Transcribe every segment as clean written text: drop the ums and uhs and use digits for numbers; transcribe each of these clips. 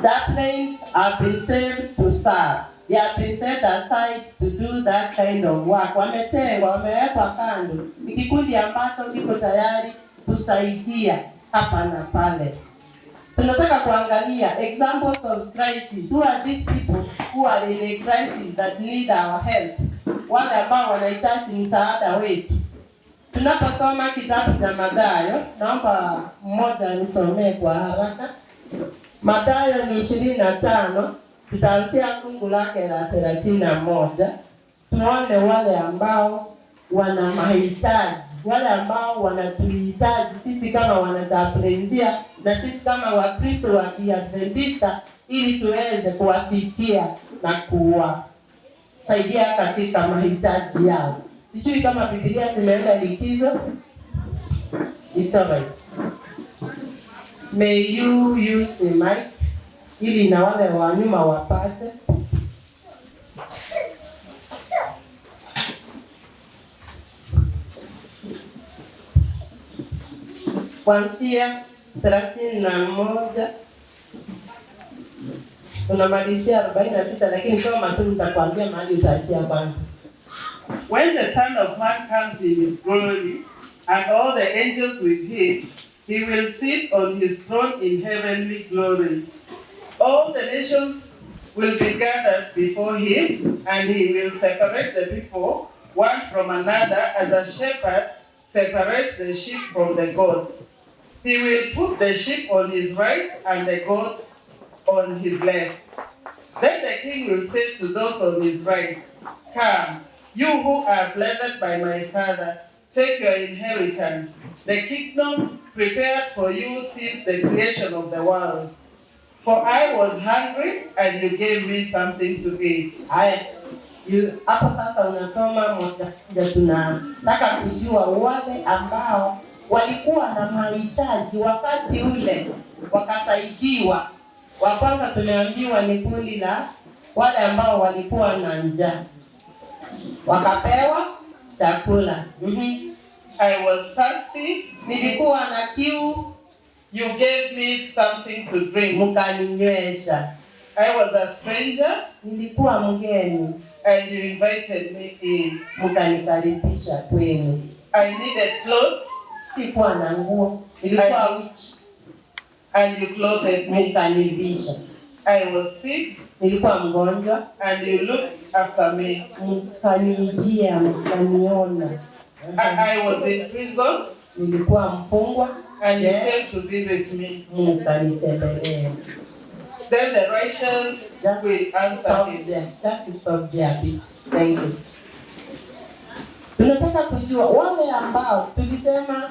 Chaplains have been saved to serve. They have been set aside to do that kind of work. Wametengwa, wamewekwa kando. Ni kikundi ambacho kiko tayari kusaidia hapa na pale. Tunataka kuangalia examples of crisis. Who are these people who are in a crisis that need our help? Wale ambao wanahitaji msaada wetu. Tunaposoma kitabu cha Mathayo, naomba mmoja anisomee kwa haraka. Mathayo ni 25, tutaanzia fungu lake la 31. Tuone wale ambao wana mahitaji, wale ambao wanatuhitaji sisi kama wanachaplainsia na sisi kama Wakristo wa Kiadventista, ili tuweze kuwafikia na kuwasaidia katika mahitaji yao. Sijui kama Biblia zimeenda likizo. It's alright. May you use a mic ili na wale wa nyuma wapate. Kuanzia 31 tunamalizia 46, lakini soma tu, nitakwambia mahali utaachia kwanza. When the Son of Man comes in his glory, and all the angels with him, he will sit on his throne in heavenly glory. All the nations will be gathered before him, and he will separate the people one from another as a shepherd separates the sheep from the goats. He will put the sheep on his right and the goats on his left. Then the king will say to those on his right, "Come, you who are blessed by my Father, take your inheritance, the kingdom prepared for you since the creation of the world. For I was hungry, and you gave me something to eat." Haya, hapo sasa unasoma moja moja. Tunataka kujua wale ambao walikuwa na mahitaji wakati ule wakasaidiwa. Wa kwanza tumeambiwa ni kundi la wale ambao walikuwa na njaa wakapewa chakula. I was thirsty, Nilikuwa na kiu, you gave me something to drink. Mkaninywesha. I was a stranger, Nilikuwa mgeni, and you invited me in. Mkanikaribisha kwenu. I needed clothes, Sikuwa na nguo, nilikuwa uchi, and you clothed me. Mkanivisha. I was sick, Nilikuwa mgonjwa, and you looked after me. Mkanijia, mkaniona. I was in prison, Nilikuwa mfungwa, and you came to visit me. Mkanitembelea. Then the righteous Just will answer stop him. There. Just stop there a bit. Thank you. Tunataka kujua wale ambao tulisema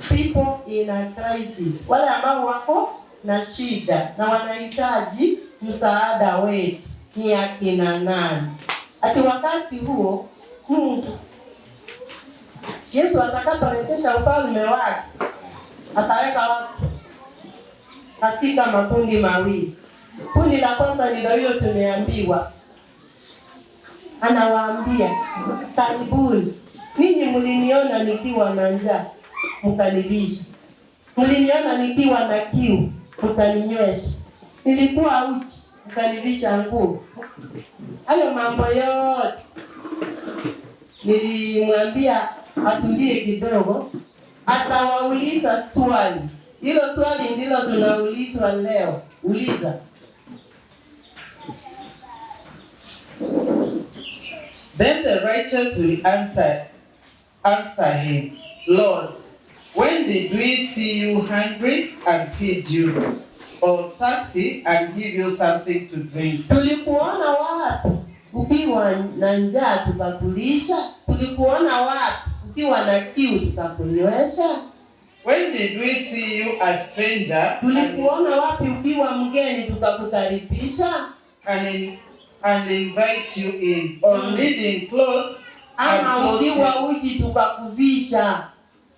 people in a crisis, wale ambao wako na shida na wanahitaji msaada wetu ni akina nani? Ati wakati huo Mungu Yesu atakaporejesha ufalme wake ataweka watu katika makundi mawili. Kundi la kwanza ndilo hilo tumeambiwa, anawaambia, "Karibuni, ninyi mliniona nikiwa na njaa mkanilisha, mliniona nikiwa na kiu mkaninywesha, nilikuwa uchi mkanivisha nguo." Hayo mambo yote nilimwambia atulie kidogo, atawauliza swali. Hilo swali ndilo tunaulizwa leo. Uliza. Then the righteous will answer him, "Lord, when did we see you hungry and feed you, or thirsty and give you something to drink?" Tulikuona wapi ukiwa na njaa tukakulisha? Tulikuona wapi ukiwa na kiu tukakunywesha? When did we see you a stranger and, Tulikuona wapi ukiwa mgeni tukakukaribisha? and invite you in, or needing clothes and Ama clothe you? ukiwa uchi tukakuvisha?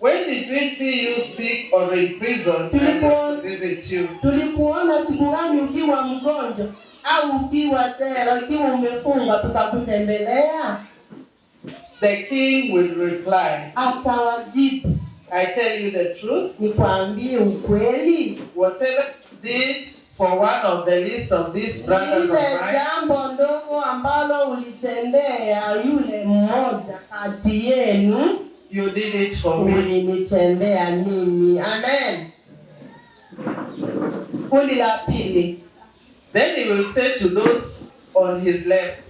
When did we see you sick or in prison and visit you?" Tulikuona siku gani ukiwa mgonjwa au ukiwa jela, ukiwa umefungwa tukakutembelea? The king will reply, Atawajibu, "I tell you the truth, "Nikwambie ukweli, whatever you did for one of the least of these brothers of Lile mine, jambo ndogo ambalo ulitendea yule mmoja kati yenu, you did it for me. ulinitendea mimi. Amen. Kundi la pili. Then he will say to those on his left,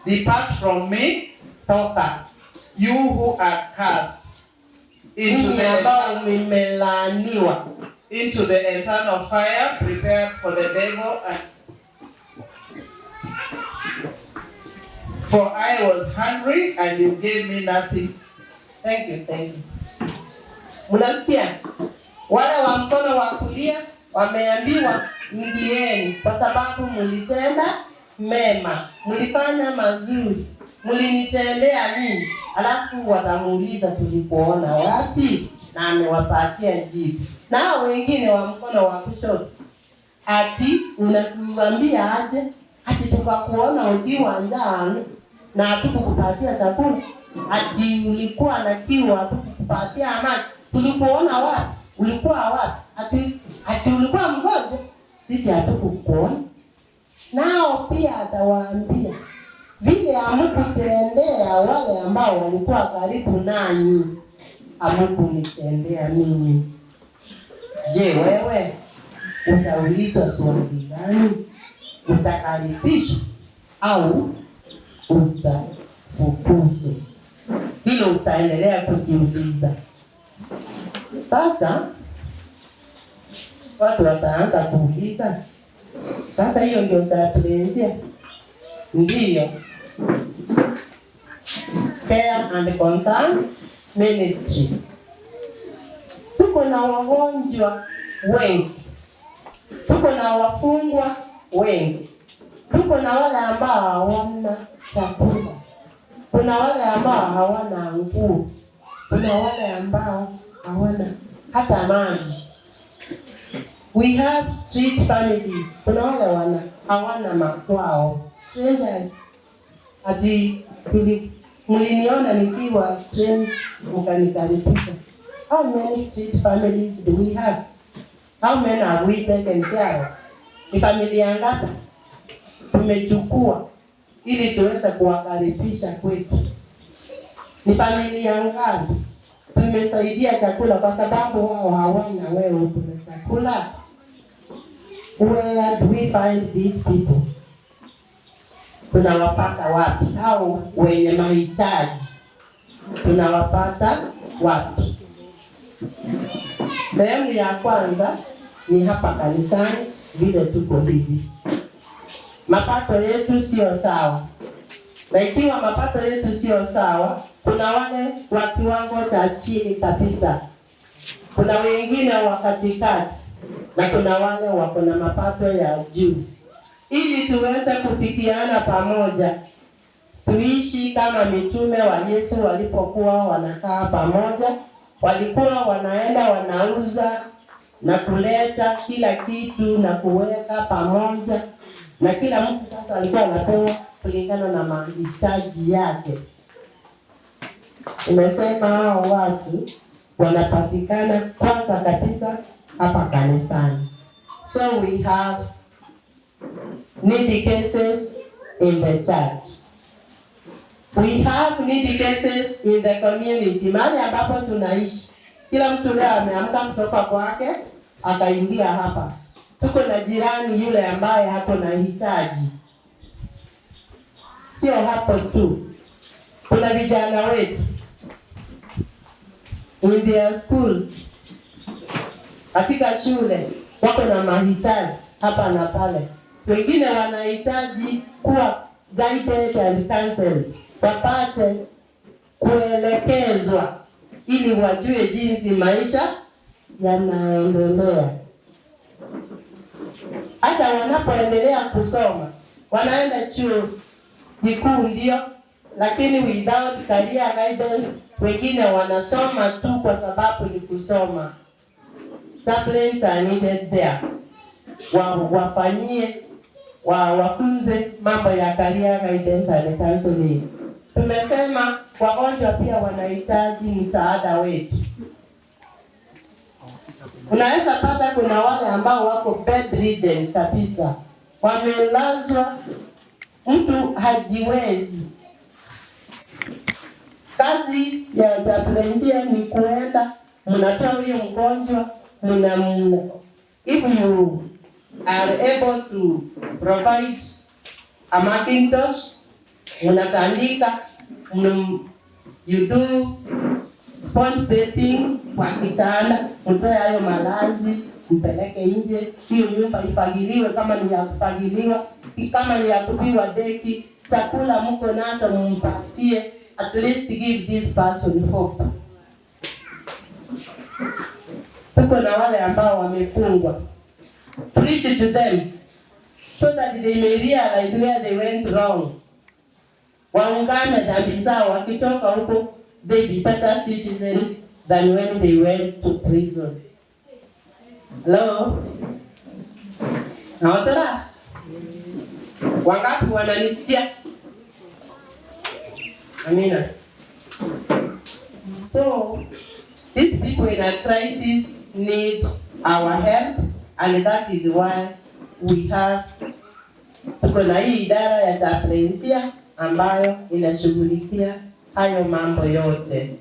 "Depart from me, Toka you who are cursed, into ninyi the, ambao mmelaaniwa into the eternal fire prepared for the devil. And for I was hungry, and you gave me nothing." Thank you, thank you. Mnasikia? Wale wa mkono wa kulia wameambiwa ingieni, kwa sababu mlitenda mema, mlifanya mazuri, mlinitendea mimi. Alafu watamuuliza tulikuona wapi? Na amewapatia jibu. Na hao wengine wa mkono wa kushoto, ati unatuambia aje? Ati tukakuona ukiwa njaa na hatukukupatia chakula? Ati ulikuwa na kiu hatukukupatia maji? Tulikuona wapi? Ulikuwa wapi? Ati ulikuwa mgonjwa, sisi hatukukuona. Nao pia atawaambia vile hamkutendea wale ambao walikuwa karibu nanyi, hamkunitendea mimi. Je, wewe utaulizwa swali gani? Utakaribishwa au utafukuzwa? Hilo utaendelea kujiuliza. Sasa watu wataanza kuuliza, sasa hiyo ndio chaplaincy? Ndiyo, Care and Concern Ministry. Tuko na wagonjwa wengi, tuko na wafungwa wengi, tuko na wale ambao hawana chakula, kuna wale ambao hawana nguo, kuna wale ambao hawana hata maji. We have street families. Kuna wale hawana makwao, strangers. Ati mliniona nikiwa strange mkanikaribisha. How many street families do we have? How many have we taken care of? Ni familia ngapi tumechukua ili tuweze kuwakaribisha kwetu? Ni familia ngapi tumesaidia chakula kwa sababu wao hawana, wewe uko na chakula? Where do we find these people? Tunawapata wapi? Hao wenye mahitaji tunawapata wapi? Sehemu ya kwanza ni hapa kanisani, vile tuko hivi. Mapato yetu sio sawa, na ikiwa mapato yetu sio sawa, kuna wale wa kiwango cha chini kabisa, kuna wengine wa katikati, na kuna wale wako na mapato ya juu. Ili tuweze kufikiana pamoja, tuishi kama mitume wa Yesu walipokuwa wanakaa pamoja, walikuwa wanaenda wanauza na kuleta kila kitu na kuweka pamoja, na kila mtu sasa alikuwa anapewa kulingana na mahitaji yake. Nimesema hao watu wanapatikana kwanza kabisa hapa kanisani. So we have needy cases in the church. We have needy cases in the community. Mahali ambapo tunaishi. Kila mtu leo ameamka kutoka kwake akaingia hapa. Tuko na jirani yule ambaye hako na hitaji. Sio hapo tu. Kuna vijana wetu in their schools, katika shule wako na mahitaji hapa na pale. Wengine wanahitaji kuwa guided and counseled, wapate kuelekezwa ili wajue jinsi maisha yanaendelea. Hata wanapoendelea kusoma, wanaenda chuo kikuu ndio, lakini without career guidance, wengine wanasoma tu kwa sababu ni kusoma. Chaplains are needed there. Wafanyie, wafunze mambo ya career guidance and counseling. Tumesema wagonjwa pia wanahitaji msaada wetu. Unaweza pata kuna wale ambao wako bedridden kabisa, wamelazwa, mtu hajiwezi. Kazi ya chaplaincy ni kuenda, mnatoa huyo mgonjwa, mna if you are able to provide a Macintosh, mnatandika, you do sponge bathing kwa kitanda, mtoe hayo malazi, mpeleke nje, hiyo nyumba ifagiliwe kama ni ya kufagiliwa, kama ni ya kupigwa deki, chakula mko nacho mumpatie, at least give this person hope. Tuko na wale ambao wamefungwa, preach to them so that they may realize where they went wrong. Waungame dhambi zao, wakitoka huko they be better citizens than when they went to prison. Hello? Nawatara? Wangapi wananisikia? Amina. So, these people in a crisis need our help, and that is why we have, tuko na hii idara ya chaplaincy ambayo inashughulikia hayo mambo yote.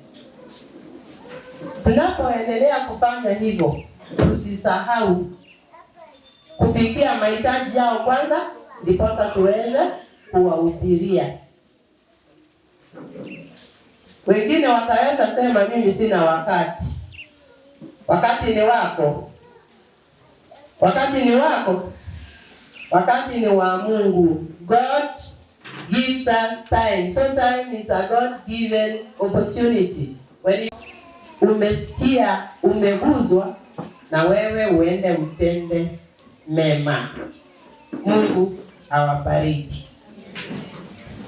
Tunapoendelea kufanya hivyo, tusisahau kufikia mahitaji yao kwanza, ndiposa tuweze kuwahubiria. Wengine wataweza sema, "Mimi sina wakati." Wakati ni wako, wakati ni wako, wakati ni wa Mungu. God gives us time. So time is a God given opportunity. When you umesikia, umeguzwa, na wewe uende utende mema. Mungu awabariki.